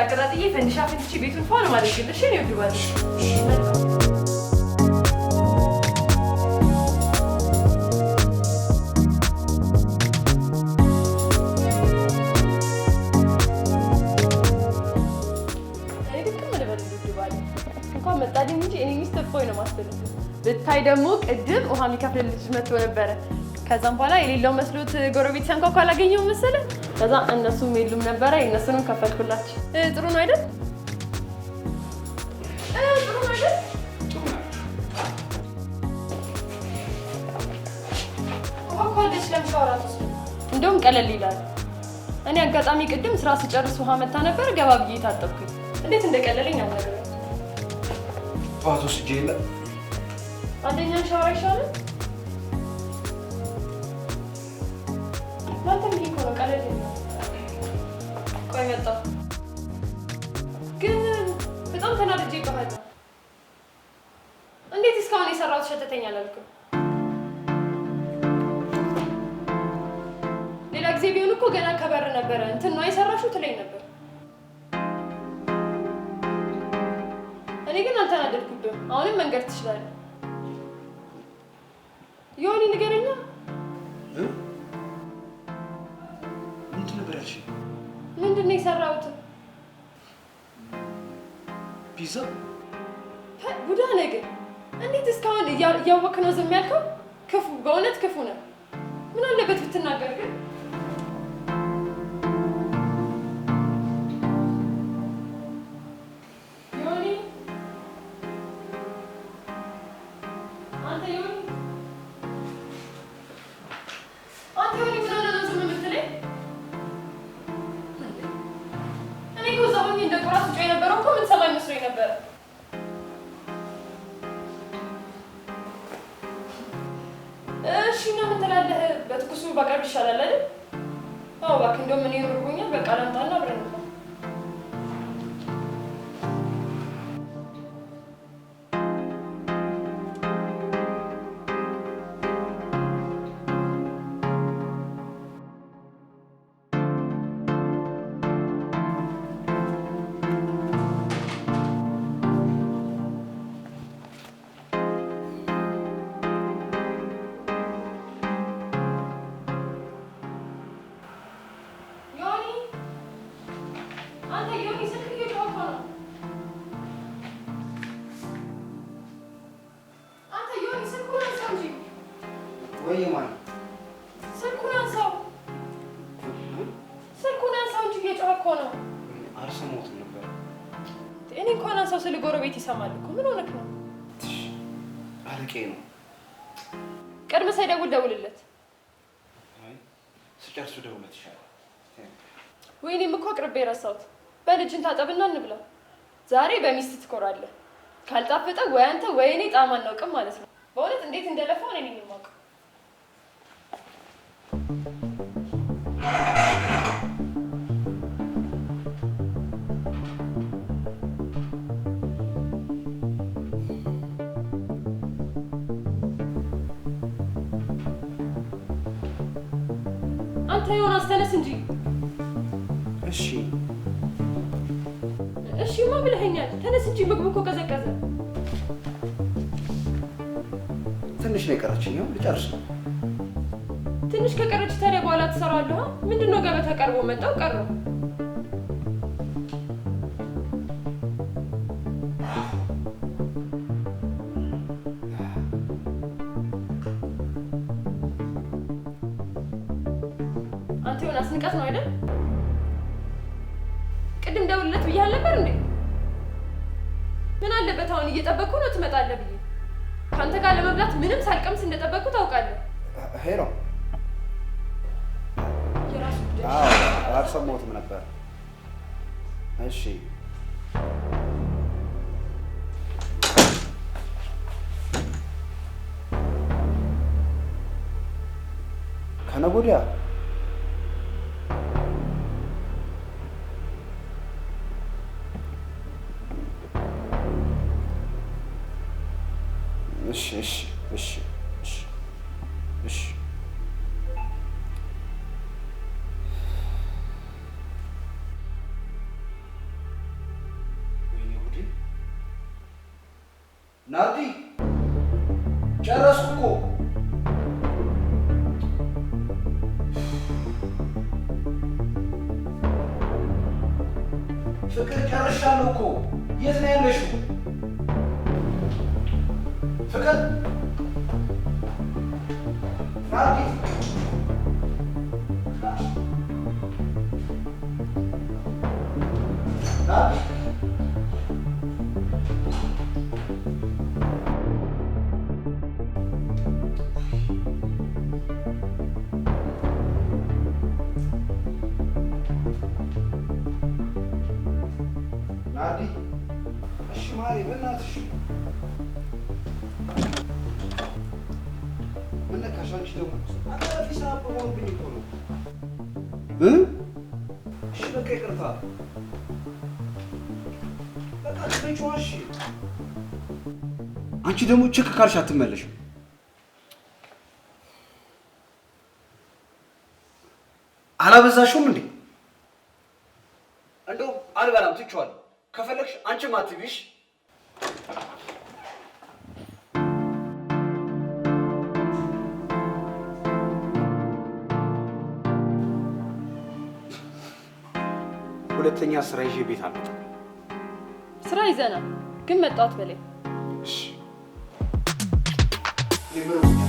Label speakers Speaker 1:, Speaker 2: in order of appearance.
Speaker 1: አቀጣጥዬ ፈንዲሻ ፈንድቼ ቤቱን ፏ ነው የማደርግልሽ። እኔ ውድ ባል እኔ ድክም ልበል ውድ ባል እንኳን መጣልኝ እንጂ እኔ ሚስት እፎይ ነው የማስብልህ። ብታይ ደግሞ ቅድም ውሃ የሚከፍል ልጅ መጥቶ ነበረ። ከዛም በኋላ የሌለው መስሎት ጎረቤት ሲያንኳኳ አላገኘሁም መሰለህ። ከዛ እነሱም የሉም ነበረ፣ የእነሱንም ከፈልኩላቸው። ጥሩ ነው አይደል? ጥሩ ነው አይደል? ውሃ እኮ አለች፣ ለምን ሻወር አትወስድም? እንደውም ቀለል ይላል። እኔ አጋጣሚ ቅድም ስራ ስጨርስ ውሃ መታ ነበር፣ ገባ ብዬ ታጠብኩኝ። እንዴት እንደቀለለኝ አልነግርህም።
Speaker 2: ጠዋት ወስጄ የለ።
Speaker 1: አንደኛን ሻወር አይሻልም? ለአንተም ይሄ እኮ ነው ቀለል ይላል። ቆይ መጣሁ። ግን በጣም ተናድጄብሃለሁ። እንዴት እስካሁን የሰራሁት ሸተተኝ አላልክም? ሌላ ጊዜ ቢሆን እኮ ገና ከበር ነበረ እንትን ነው የሰራሽው ትለኝ ነበር። እኔ ግን አልተናደድኩብህም። አሁንም መንገድ ትችላለህ። ዮኒ ንገረኛ።
Speaker 2: ምንድን ነበር ያልሽኝ?
Speaker 1: ምንድን ነው የሰራሁት?
Speaker 2: ፒዛ።
Speaker 1: ቡዳ ነህ ግን እንዴት እስካሁን እያወቅህ ነው ዝም ያልከው? ክፉ፣ በእውነት ክፉ ነህ። ምን አለበት ብትናገር ግን? ዮኒ፣ አንተ ዮኒ፣ አንተ ዮኒ፣ ምን ሆነህ ነው ዝም የምትለኝ? እኔ እኮ እዛ ሆኜ እንደ ቁራ ስጮህ የነበረው እኮ የምትሰማኝ መስሎኝ ነበረ። እሺ እና ምን ትላለህ? በትኩሱ ባቀርብ ይሻላል አይደል? አዎ እባክህ፣ እንደውም እኔ ርቦኛል። በቃ ላምጣና አብረን እንብላ። ዮኒ፣ አንተ ዮኒ፣ ስልክ እየጮኸ እኮ ነው። አንተ ዮኒ፣ ስልኩን አንሳው እንጂ።
Speaker 2: ወይ ማን?
Speaker 1: ስልኩን አንሳው፣ ስልኩን አንሳው እንጂ እየጮኸ እኮ ነው።
Speaker 2: አልሰማሁትም ነበር።
Speaker 1: እኔ እንኳን አንሳው ስል ጎረቤት ይሰማል እኮ። ምን ሆነክ ነው?
Speaker 2: አለቄ ነው።
Speaker 1: ቀድመህ ሳይደውል ደውልለት።
Speaker 2: አይ ስጨርሱ ደውለት ይሻላል።
Speaker 1: ወይኔም እኮ አቅርቤ ረሳሁት። በልጅን ታጠብና እንብላ። ዛሬ በሚስት ትኮራለህ። ካልጣፈጠ ወይ አንተ ወይ እኔ ጣዕም አናውቅም ማለት ነው። በእውነት እንዴት እንደለፋው እኔ ነኝ የማውቀው። አንተ ዮናስ ተነስ እንጂ።
Speaker 2: እሺ።
Speaker 1: እሺማ ብለኸኛል። ተነስ እንጂ ምግቡ እኮ ቀዘቀዘ።
Speaker 2: ትንሽ ነው የቀረችኝ። ይኸው ልጨርስ ነው።
Speaker 1: ትንሽ ከቀረች ታዲያ በኋላ ትሰራዋለህ። ምንድን ነው ገበታ ቀርቦ መጣው ቀረው። አንተ ዮናስ ንቀት ነው አይደል? ቅድም ደውልለት ብዬሽ አልነበር እንዴ? ምን አለበት አሁን እየጠበቅኩ ነው ትመጣለህ ብዬ። ከአንተ ጋር ለመብላት ምንም ሳልቀምስ እንደጠበቅኩ ታውቃለህ።
Speaker 2: Hello።
Speaker 1: የራሱ ጉዳይ።
Speaker 2: አዎ አልሰማሁትም ነበር። እሺ። ከነገ ወዲያ? እሺ እሺ እሺ እሺ እሺ። ናርዲ ጨረስኩ እኮ። ፍቅር ጨርሻለሁ እኮ። የት ነው ያለሽው? ፍቅር፣ ናርዲ፣ ናርዲ። ናርዲ፣ እሺ ማሪ፣ በእናትሽ ምን ነካሽ? አንቺ ደግሞ አጣፊ ሰዓት በሆኑብኝ እኮ ነው እ እሺ በቃ ይቅርታ። በቃ ትበጪዋ። እሺ አንቺ ደግሞ ችክ ካልሽ አትመለሽም። አላበዛሽውም እንዴ? እንደውም አልበላም፣ ትቼዋለሁ። ከፈለግሽ አንቺም አትቢሽ። ሁለተኛ ስራ ይዤ ቤት አልመጣም።
Speaker 1: ስራ ይዘናል፣ ግን መጣሁት በላይ።
Speaker 2: እሺ፣ እኔ ምርቦኛል።